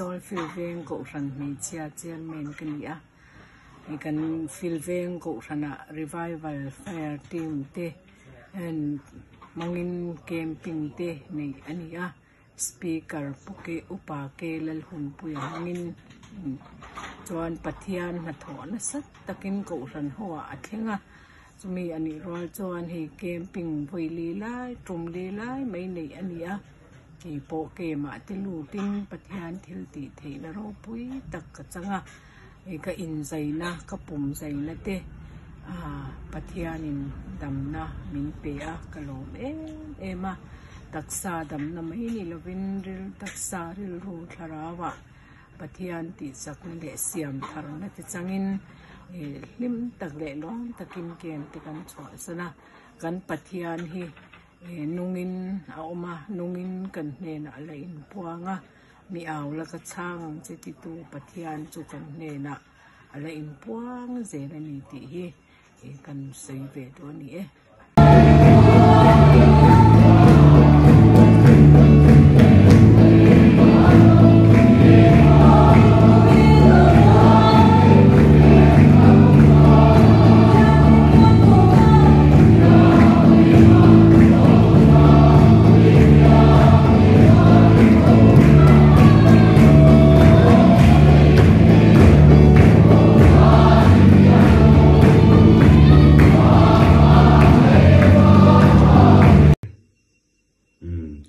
Thenzawl Filveng Kohhran hmeichhia chairman ka ni a, kan Filveng Kohhranah Revival Fire Team te hmangin camping te neih a ni a. Speaker Pu Ke Upa Ke Lalhunpuia hmangin chuan Pathian hnathawh nasa takin Kohhran ho ah a thleng a, chumi a nih rual chuan hei camping vawi li lai tum li lai mai neih a ni a, kei pawh camp ah te lutin Pathian thil tih theihna ropui tak ka chang a. Hei ka inzaina ka pum zaina te aaa Pathianin damna min pe a ka lawm em em a taksa damna mai ni lovin ril taksa rilru thlarau ah Pathian tihchakna leh siam tharna te changin ih hlim tak leh lawm takin kem te kan chhuahsan a kan Pathian hi ih nungin a awm a nungin kan hnenah a la inpuang a. Mi au la ka chhang ang che titu Pathian chu kan hnenah a la inpuang zel a ni tih hi kan sawi ve duh a ni e.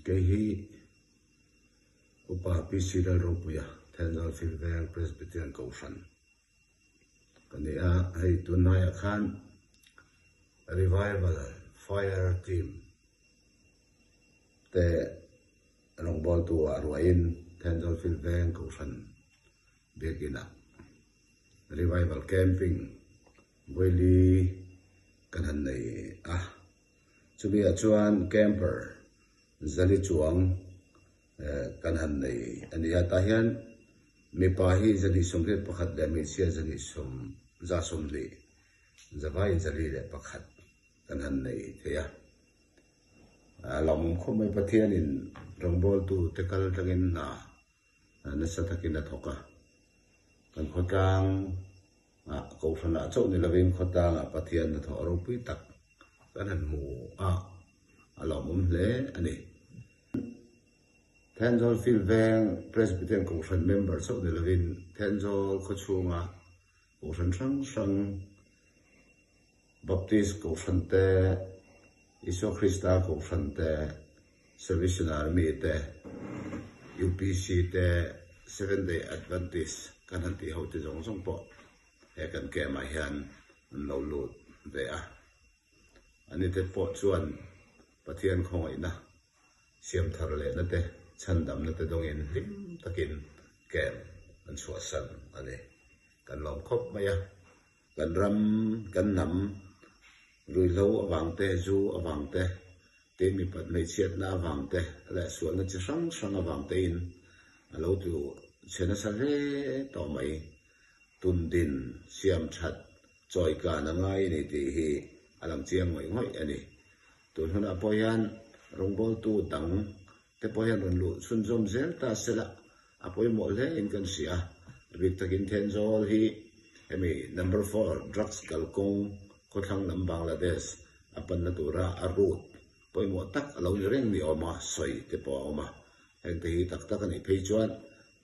Kei hi Upa PC Lalropuia, Thenzawl Filveng Presbyterian Kohhran ka ni a, hei tunhnaiah khan Revival Fire Team te rawngbawltu ah ruahin Thenzawl Field Veng Kohhran biakinah Revival Camping vawili kan han nei a, chumi ah chuan camper zali chuang kan han nei a ni a, tah hian mipa hi 181 leh hmeichhia 120 zavaiin 101 kan han nei thei a. A lawmawm khawp mai Pathianin rawngbawltu te kal tangin hna nasa takin a thawk a, kan khawtlang ah Kohhran ah chauh ni lovin khawtlang ah Pathian hnathawh ropui tak kan han hmu a, a lawmawm hle a ni. Thenzawl Field Veng Presbyterian Kohhran member chauh ni lovin Thenzawl khawchhunga Kohhran hrang hrang Baptist Kohhran te, Isua Krista Kohhran te, Salvation Army te, UPC te, Seventh Day Adventist kan han tih ho te zawng zawng pawh he kan camp ah hian an lo lut ve a. Ani te pawh chuan Pathian khawngaihna siam thar lehna te, chhandamna te dawngin hlim takin camp an chhuahsan a ni. Kan lawm khawp mai a. Kan ram, kan hnam, ruihhlo avang te, zu avang te, tin mipat hmeichhiatna avang te leh sualna chi hrang hrang avang tein a lo tlu chhe nasa hle tawh mai. Tundin, siamthat, chawikan a ngai a ni tih hi a lang chiang ngawih ngawih a ni. Tun hunah pawh hian rawngbawltu dang te pawh hian rawn luh chhunzawm zel ta sela a pawimawh hle in kan hria. A bik takin Thenzawl hi hemi number four drugs kalkawng khawthlang lam Bangladesh a panna tura a route pawimawh tak a lo ni reng ni awm a sawi te pawh a awm a. Hengte hi tak tak a nih phei chuan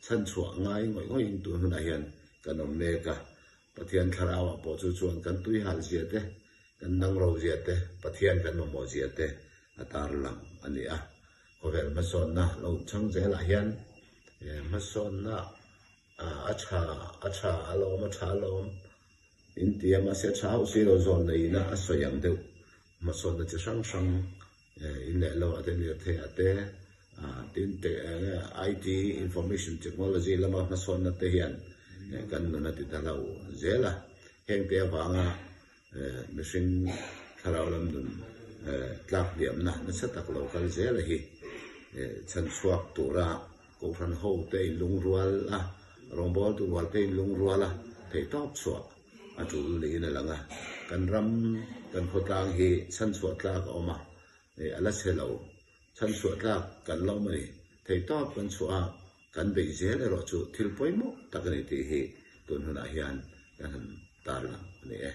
chhanchhuah ngai ngawih ngawih in tun hunah hian kan awm mek a. Pathian thlarau ah pawh chu chuan kan tui hal zia te, kan dang ro zia te, Pathian kan mamawh zia te a tar lang a ni a. Khawvel hmasawnna lo chhang zelah hian hmasawnna a tha a tha a lawm a tha a lawm in ti a mahse a tha hauh si lo zawn neiin a sawi ang deuh hmasawnna chi hrang hrang in leh lo ah te lirthei ah te tin te IT information technology lama hmasawnna te hian kan nun a ti ta lo zel a heng te avanga Mihring thlarau lam nun tlak hliamna nasa tak lo kal zel a hi chhanchhuak tura Kohhran ho te in lungrual a, rawngbawltu rual te in lungrual a theihtawp chhuah a tul niin a lang a. Kan ram, kan khawtlang hi chhanchhuah tlak a awm a, a la chhe lo. Chhanchhuah tlak kan la awm a ni. Theihtawp kan chhuah a. Kan beih zel erawh chu thil pawimawh tak a ni tih hi tun hunah hian kan han tarlang a ni e.